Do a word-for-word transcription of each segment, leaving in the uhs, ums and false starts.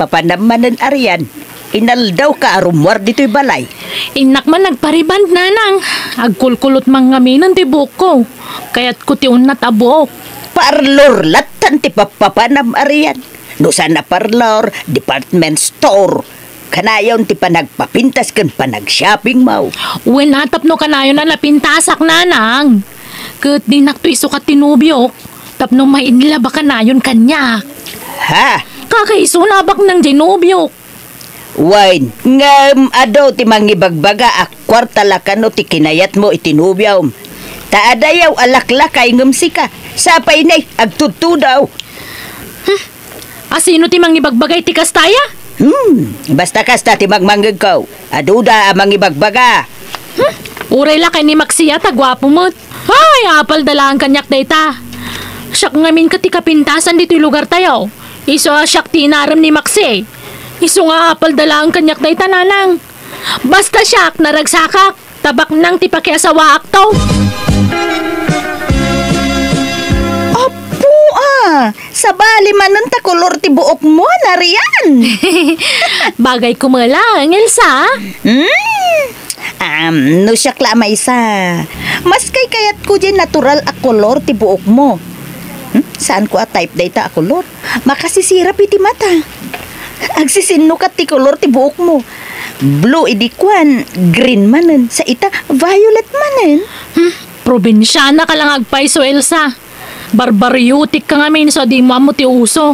Nagpapanam manen, Arian. Inaldawka a rummuar ditoy balay. Innak man nagpariband, nanang. Agkulkulot man ngaminen ti buokko. Kayatko ti unnat a buok. Parlor lattan ti pappapanam, Arian. No saan a parlor, department store. Kanayon ti panagpapintas ken panagshoppingmo. Wen a, tapno kanayon a napintasak, nanang. Ket dinakto isukat ti nobiok. Tapno ma-in love a kanayon kaniak. Ha? Kakaisuna a baknang diay nobiok. Wen, ngem adu ti mangibagbaga a kuarta la kano ti kinayatmo iti nobiom. Ta adayaw a laklakay ngem sika, sapay ne, agtudtudaw. Hmm. Asino ti mangibagbaga iti kasta, ya? Hmm, basta kasta ti mangmangngegko. Aduda a mangibagbaga. Hmm, uray la ken ni Maxi a ta guapo met. Ay, apalda laeng kaniak dayta. Siak ngamin ket ti kapintasan ditoy lugartayo. Isu a siak ti inarem ni Maxi. Isu nga apalda laeng kaniak dayta, nanang. Basta siak, naragsakak. Ta baknang ti pakiasawaakto. Apo, a, sabali manen ta kolor ti buokmo, Arian. Bagayko met laeng, Elsa. Hmm? Am, no siak la a maysa. Mas kaykayatko diay natural a kolor ti buokmo. Hmm? Saanko a type dayta a kolor. Makasisirap iti mata. Agsisinnukat ti kolor ti buokmo. Blue idi kuan, green manen. Sa ita, violet manen. Hmm, probinsiana ka la nga agpayso, Elsa. Barbariotik ka ngamin, isu a dimo ammo ti uso.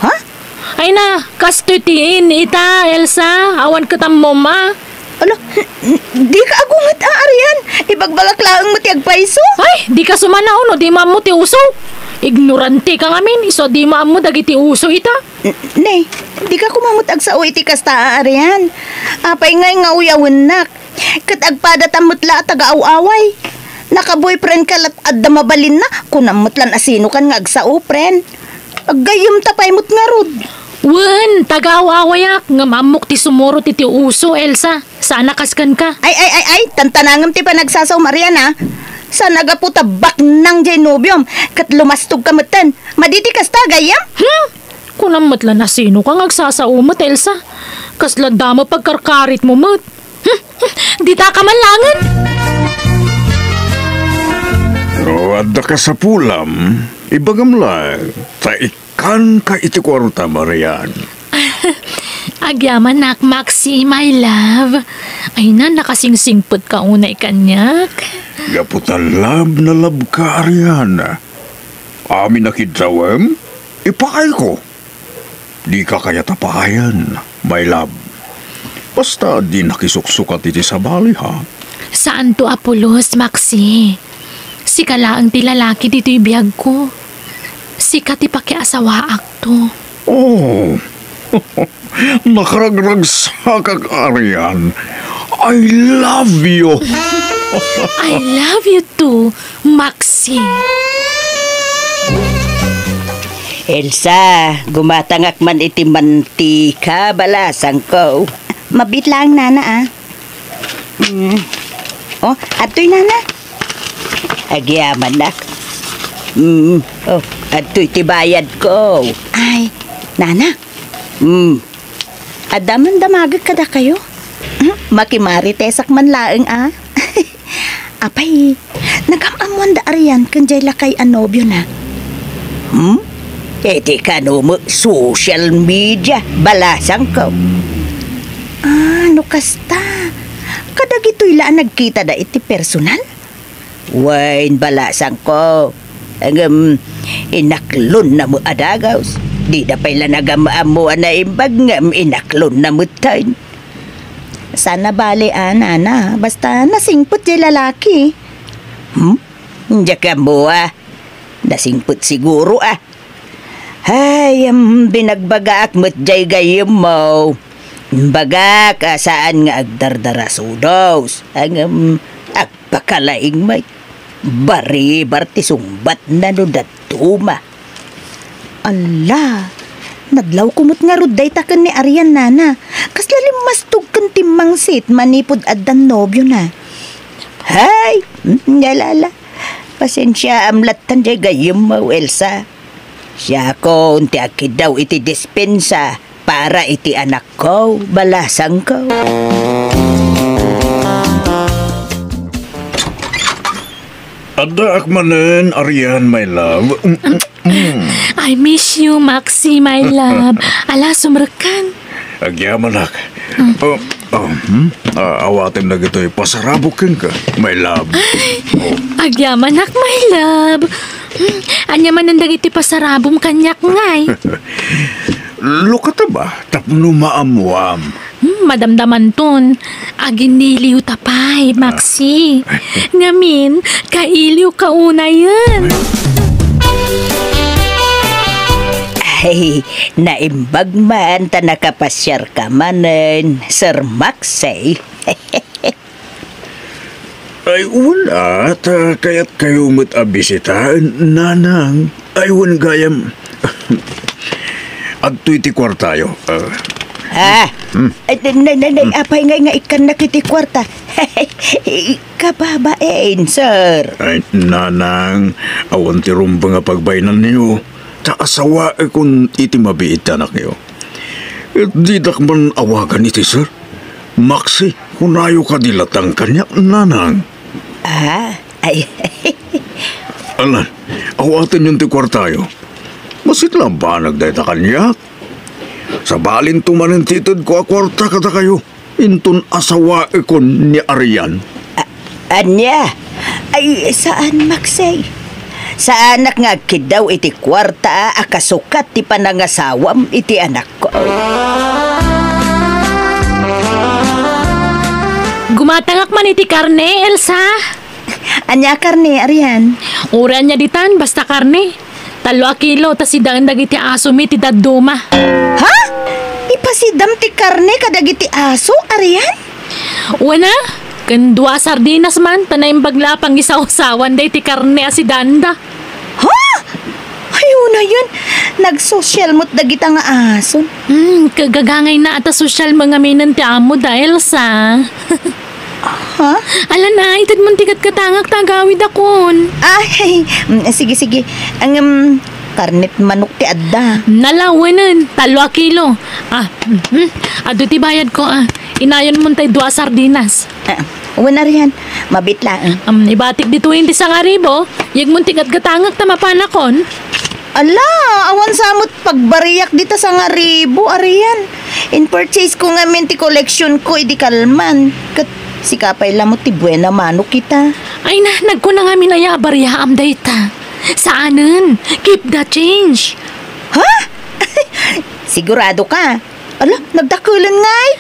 Ha? Ay na, kastoy ti in ita, Elsa. Awan ket ammom a. Ala, dika agunget a, Arian. Ibagbagak laeng met ti agpayso. Ay, dika sumanao no dimo ammo ti uso. Ignorante ka ngamin, isu a dimo ammo dagiti uso ita. N-, ne, dika koma met agsao iti kasta a, Arian. Apay ngay nga uyawennak? Ket agpadata met la a taga-aw-away. Naka-boyfriend ka lat adda mabalinna, kunam met lan asinokan nga agsao, friend. Aggayyemta pay met ngarud. Wen, taga-aw-awayak, ngem ammok ti sumurot iti uso, Elsa. Saan a kas kenka. Ay, ay, ay, ay, tantanangem ti panagsasaom, Arian, a. Saan a gapu ta baknang diay nobiom, ket lumastog ka metten. Madi ti kasta, gayyem? Hmm? Kunam met lan asinoka nga agsasao met, Elsa. Kasla damo pagkarkaritmo met. Hmm, hmm, dita ka man laengen. No adda kasapulam, ibagam la, ta ikkanka iti kuarta, Arian. Agyamanak, Maxi, my love. Ay na, nakasingsingpet ka unay kaniak. Gapu ta love na love ka, Arian. Amin a kiddawem, ipaayko. Dika kayat a paayen, my love. Basta di nakisuksukat iti sabali, ha? Saanto a pulos, Maxi. Sika laeng ti lalaki ditoy biagko. Sika ti pakiasawaakto. Oh, nakaragragsakak, Arian. I love you. I love you too, Maxi. Elsa, gumatangak man iti mantika, balasangko. Mabiit laeng, nana, a. Mm. Oh, adtoy, nana. Agyamanak. Mm. Oh, adtoy ti bayadko. Ay, nana. Mm. Adda man damagek kadakayo? Hmm? Makimaritesak man laeng, a. Apay, nagam-ammoan da Arian ken jay lakay a nobiona? Hmm? Iti kano met social media, balasangko. Ah, no kasta, kadagitoy la a nagkitada iti personal? Wen, balasangko. Ngem, inaklonna met a dagus. Dida pay la nagam-ammo a naimbag ngem inaklonna metten. Saan a bale a, nana, basta nasingpet jay lalaki. Hmm? Diak ammo a. Nasingpet siguro a. Ay, am, binagbagaak met jay gayyemmo. Imbagak a saan nga agdardarasudos. Ngem, agpakalaing met. Baribar ti sungbatna no dadduma. Alla, nadlawko met ngarud dayta ken ni Arian, nana. Kasla limmastog ken timmangsit manipud addan nobiona. Hay, mm, yalala. Pasensiaam lattan jay gayyemmo, Elsa. Siakon ti agkiddaw iti dispensa. para iti anakko, balasangko. Addaak manen, Arian, my love. Mm, mm, mm. I miss you, Maxi, my love. Ala, sumrekkan. Agyamanak. Oh, oh, hmm? Ah, awaten dagitoy pasarabok kenka, my love. Ay, oh. Agyamanak, my love. Hmm, ania manen dagiti pasarabom kaniak, ngay? Lukata ba? Tapno maammoam. Hmm, madamdamanton. Aginiliw ta pay, Maxi. Ah. Ngamin, kailiw ka unayen. Ay, naimbag man ta nakapasiar ka manen, Sir Maxi. Ay, wen a, ta kayatkayo met a bisitaen, nanang. Ay, wen gayam. Adtoy ti kuartayo. Ah. Ah. Hmm. Ay, nay, nay, nay, nay, Hmm. apay ngay nga ikkannak iti kuarta? Kababain, sir. Ay, nanang, awan ti rumbeng a pagbainanyo. Ta asawaekon iti mabiit ti anakyo. Ket didak man awagan iti sir. Maxi, kunayo kadi lattan kaniak, nanang. Ah, ay. Alan, awatenyon ti kuartayo. Masitla a banag dayta kaniak. Sabalinto manen ti itedko a kuarta kadakayo. Inton asawaekon ni Arian. A-, ania? Ay, saan, Maxi. Saanak nga agkiddaw iti kuarta a kasukat ti panangasawam iti anakko. Gumatangak man iti karne, Elsa. Ania karne, Arian? Uray ania ditan, basta karne. Tallo a kilo, ta sidaen dagiti asomi ti dadduma. Ha? Ipasidam ti karne kadagiti aso, Arian? Wen a, ken dua a sardinas man, ta naimbag la a pangisawsawan daydi karne a sidaenda. Ha? Ay, unayen, nagsosyal met dagita nga aso. Hmm, kagagangayna a ta sosyal mangaminen ti ammoda, Elsa. Ha? Ala na, itedmon ti gatgatangak ta agawidakon. Ay, mm, sige, sige. Ang, um, karnet manok ti adda. Nalawenen, tallo a kilo. Ah, mhm. Adu ti bayadko, ah. Inayonmon tay dua a sardinas. Ah, wen, Arian, mabit laeng. Um, ibatik ditoyen ti sangaribu, yegmon ti gatgatangak ta mapanakon. Ala, awan sa met pagbariak dita sangaribu, Arian. In-purchase ko ngamin ti collection ko idi kalman. Ket sika pay la met ti buena manok ita. Ay na, nagkuna ngamin aya a bariaam dayta. Saanen, keep the change. Ha? Sigurado ka? Ala, nagdakelen ngay?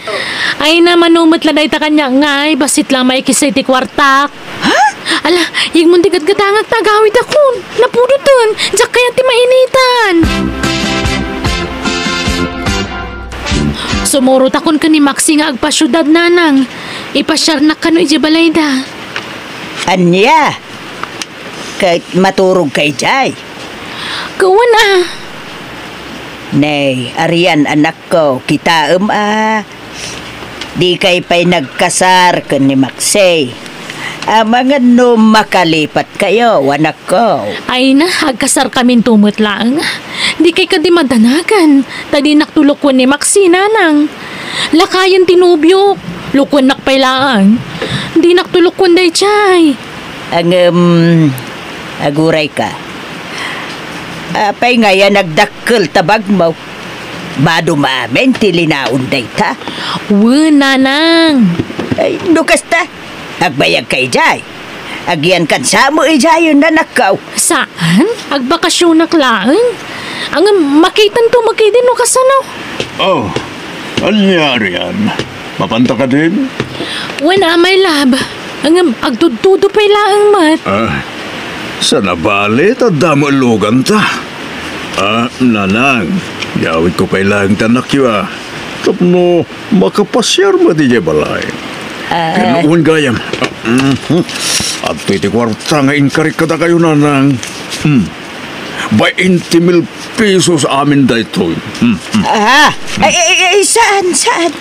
Ay na, mano met la dayta kaniak ngay, bassit la maikis iti kuartak. Ha? Ala, yegmon ti gatgatangak ta agawidakon. Napudoten, diak kayat ti mainitan. Sumurotakon ken ni Maxi nga agpasiudad, nanang. Ipasiarnak kano idiay balayda. Ania? Ket maturogka idiay? Wen a. Nay, Arian, anakko, kitaem a. Dikay pay nagkasar ken ni Maxi. Amangan no makalipatkayo, anakko. Ay na, agkasarkaminto met laeng. Dikay kadi madanagan, ta dinakto lukuen ni Maxi, nanang. Lakayen ti nobiok, lukuennak pay laeng. Dinakto lukuen daydiay. Ngem, agurayka. Apay ngay a nagdakkel ta bagmo? Maduma amin ti linaon dayta? Wen, nanang. Ay, no kasta, agbayagka idiay. Agiyankan sa met idiayen, anakko. Saan? Agbakasionak laeng. Ngem makitanto met ketdi no kasano. Oh, ania, Arian? Mapanta kadin? Wen a, my love. Ngem agtudtudo pay laeng met. Ah, sana bale ta adda met luganta. Ah, nanang, yawidko pay laeng ti anakyo a. Tapno makapasiar met idiay balay. Ah. Ken wen gayam. Mhm. Adtoy ti kuarta nga inkarik kadakayo, nanang. Hmm. Bainte mil pesos amin daytoy. Hmm, hmm. Ah, ay, ay, ay, saan, saan?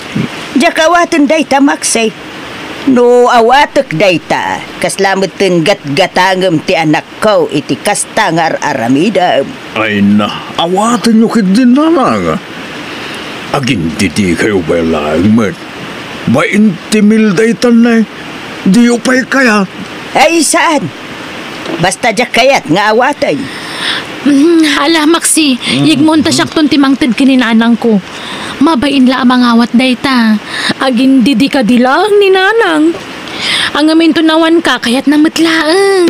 Diak awaten dayta, Maxi. No awatek dayta, kasla metten gatgatangem ti anakko iti kasta nga ar-aramidem. Ay na, awatenyo ketdin, nanang. Agindidikayo pay laeng met. Bainti mil daytan, eh. Diyo pay kayat? Ay, saan? Basta diak kayat nga awaten. Mm, ala, Maxi, yegmo ta siakton ti mangted ken ni nanangko. Mabain la a mangawat dayta. Agindidi kadi laeng ni nanang. Ngamin ton awanka, kayatna met laeng.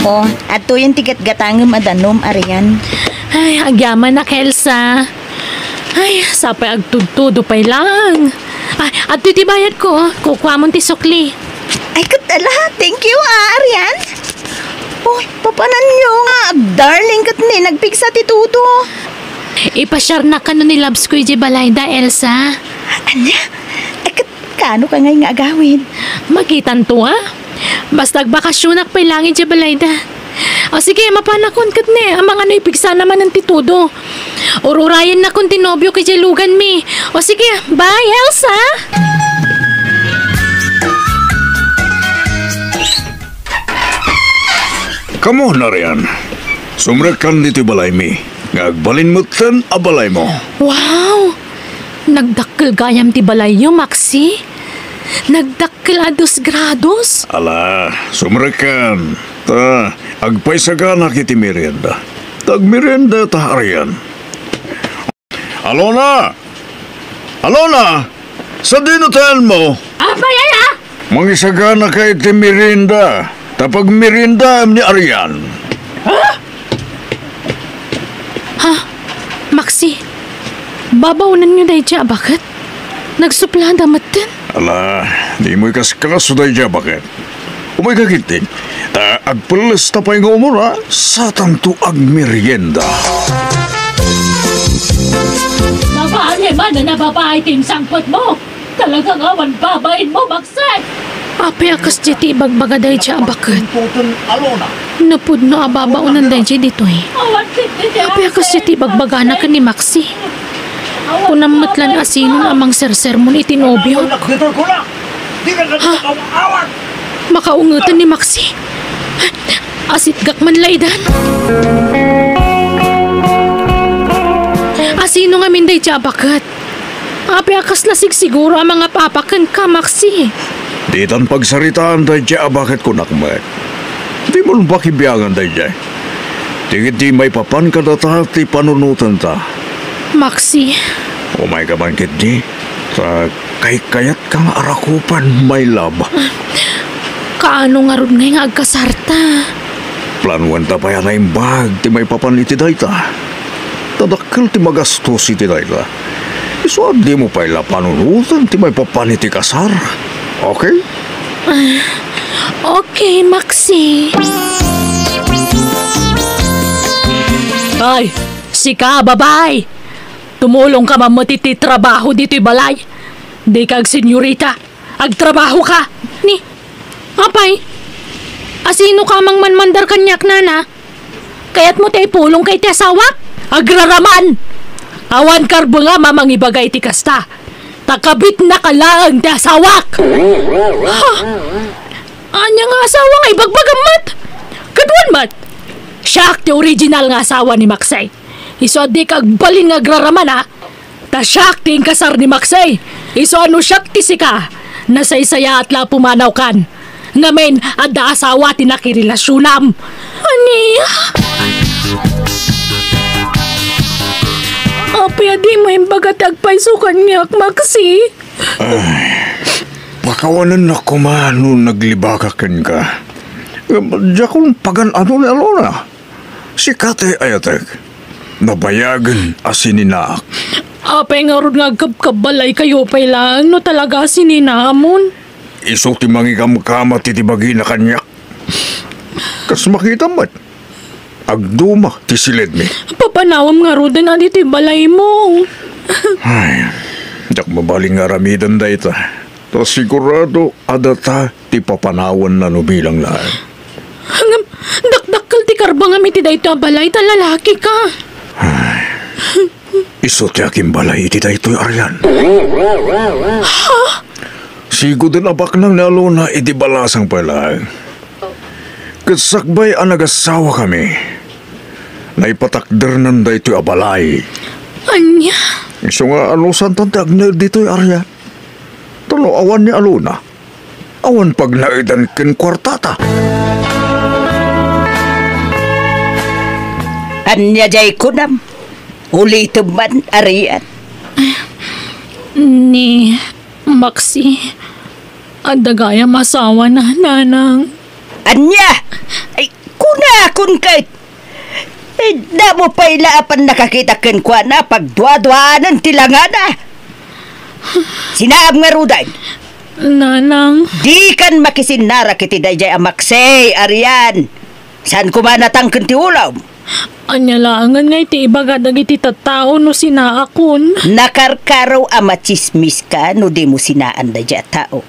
Oh, adtoyen ti gatgatangem a danum, Arian. Ay, agyamanak, Elsa. Ay, sapay agtudtudo pay laeng. Ay, adtoy ti bayadko, oh. Kukuamon ti sukli. Ay, ket ala, thank you, ah, Arian. Uy, papananyo nga, darling ket ni nagpigsa ti tudo. Ipasiarnak kano ni Labs ko idiay balayda, Elsa. Ania? Ay, ket kano ka ngay nga agawid? Makitanto, ah. Basta agbakasionak pay laeng idiay balayda. O sige, mapanakon ket ni, amangan no ipigsana manen ti tudo. Ururayennakon ti nobiok idiay luganmi. O sige, bye, Elsa! Kamo, Narian. Sumrekkan ditoy balaymi, nga agbalin metten a balaymo. Wow! Nagdakkel gayam ti balayyo, Maxi. Nagdakkel a dos grados. Ala, sumrekkan. Ta, agpaisaganak iti merienda. Ta agmerienda ta, Arian. Alona! Alona! Sadino taenmo? Apay aya? Mangisaganaka iti merienda. Ta pagmeriendaem ni Arian. Ha? Maxi, babaonenyo daydiay a baket? Nagsuplada metten? Ala, dimo ikaskaso daydiay a baket. Umayka ketdi. Ta agpellesta pay nga umuna, satanto agmerienda. Mapaanay manen a babai ti insangpetmo? Talaga nga awan babainmo, Maxi! Apay a kasdiay ti ibagbaga daydiay a baket? No pudno a babaonan daydiay ditoy. Apay a kasdiay ti ibagbagana ken ni Maxi? Kunam met laeng a sinon a mangsersermon iti nobiok. Ha? Makaungeten ni Maxi? Asitgak man la idan. A sino ngamin daydiay a baket? Apay a kasla sigsiguro a mangap-apak kenka, Maxi? Ditan pagsaritaan daydiay a baket, kunak met. Dimon pakibiangan daydiay. Ti ketdi maipapan kadata ti panunotenta. Maxi. Umayka man ketdi. Ta kaykayatka nga arakupan, my love. Kaano ngarud ngay nga agkasarta? Planoenta pay a naimbag ti maipapan iti dayta. Ta dakkel ti magastos iti dayta. Isu a dimo pay la panunoten ti maipapan iti kasar. Okay? Ah, okay, Maxi. Ay, sika, babai! Tumulongka man met iti trabaho ditoy balay. Dika agsenyorita. Agtrabahoka. Ni, apay, a sinoka a mangmanmandar kaniak, nana? Kayatmo ti ipulongka iti asawak? Agraraman! Awan karbengam a mangibaga iti kasta. Ta kabitnaka laeng ti asawak! Ha? Ania nga asawa nga ibagbagam met? Kaduan met! Siak ti original nga asawa ni Maxi. Isu a dika agbalin nga agraraman, a? Ta siak ti inkasar ni Maxi. Isu a no siak ti sika, nasaysayaat la a pumanawkan. Ngamin, adda asawa ti nakirelasionam. Ania? Apay a dimo imbaga ti agpayso kaniak, Maxi? Ay, pakawanennak koma no naglibakak kenka. Ngem diakon pagan-ano ni Alona. Sika ti ayatek. Nabayagen a sininaak. Apay ngarud nga agkabkabbalaykayo pay laeng no talaga a sininaamon? Isu ti mangikamkam iti bagina kaniak. Kas makitam met, agduma ti siledmi. Papanawem ngaruden adi ti balaymo. Ay, diak mabalin nga aramiden dayta. Ta sigurado a data ti papanawanna no bilang laeng. Ngem, dakdakkel ti karbengam iti daytoy a balay ta lalakika. Ay, isu ti agimbalay iti daytoy, Arian. Ha? Siguden a baknang ni Alona iti balasang pay laeng. Ket sakbay a nagasawakami, Naipatakdernan daytoy a balay. Ania? Isu nga alusantan ti agnaed ditoy, Arian. Ta no awan ni Alona, awan pagnaedan ken kuartata. Ania jay kunam? Ulitem man, Arian. Ni Maxi, adda gayam asawana, Nanang. Ania? Ay, kunakon ket. Ay, damo pay la a pannakakita kenkuana, pagduaduanan ti langana. Sinaam ngaruden. Nanang. Dikan makisinnarek iti dayjay a Maxi, Arian. Saan koma natangken ti ulom? Ania laengen nga iti ibaga dagiti tattao no sinaakon? Nakarkaro a machismis ka no dimo sinaan dayjay a tao.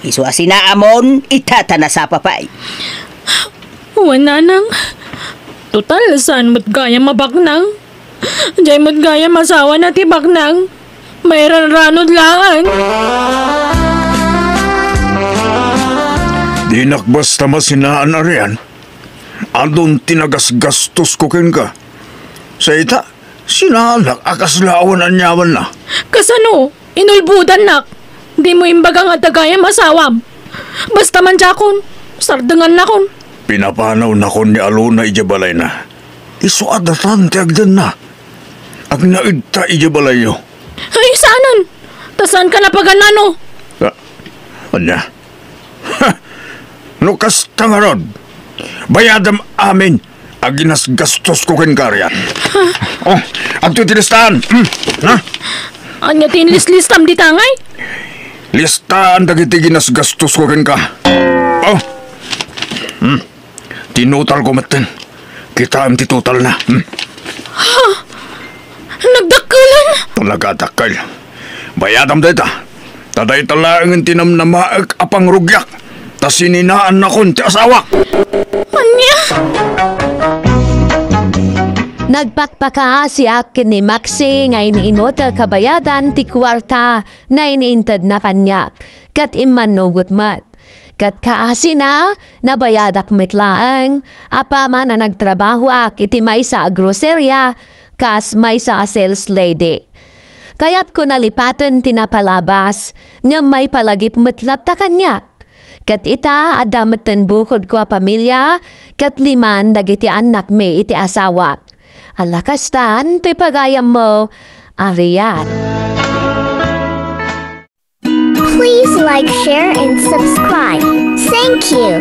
Isu a sinaamon, ita ta nasapa pay. Wen, Nanang. Total, saan met gayam a baknang. Jay met gayam asawana ti baknang. Mairanranod laeng. Dinak basta masinaan, Arian. Adun ti nagasgastosko kenka. Sa ita, sinaanak a kasla awan aniamanna. Kasano? Inulbodannak. Dimo imbaga nga adda gayam asawam. Basta man diakon, sardengannakon. Pinapanawnakon ni Alona idiay balayna. Isu a datan ti agdanna. Agnaedta idiay balayyo. Ay, saanen? Ta saanka napagan-ano? Ah, ania? Ha! No kasta ngarud, bayadam amin a ginasgastosko kenka, Arian. Oh, adtoy ti listaan. Hmm, ha? Ania ti inlislistam dita ngay? Listaan dagiti ginasgastosko kenka. Oh. Hmm. Tinutalko metten. Kitaem ti totalna. Hmm. Ha? Nagdakkelan? Talaga dakkel. Bayadam dayta. Ta dayta laengen ti namnamaek a pangrugiak. Ta sininaannakon ti asawak. Ania? Nagpakpakaasiak ken ni Maxi nga in-inut a kabayadan ti kuarta nga in-intedna kaniak, ket immannugot met. Ket kaasina, nabayadak met laeng, apaman a nagtrabahoak iti maysa a groceria kas maysa a sales lady. Kayatko nalipaten ti napalabas, ngem maipalagip met latta kaniak. Ket ita, adda metten bukodko a pamilia, ket liman dagiti annakmi iti asawak. Ala kastan ti pagayammo, Arian. Please like, share, and subscribe. Thank you.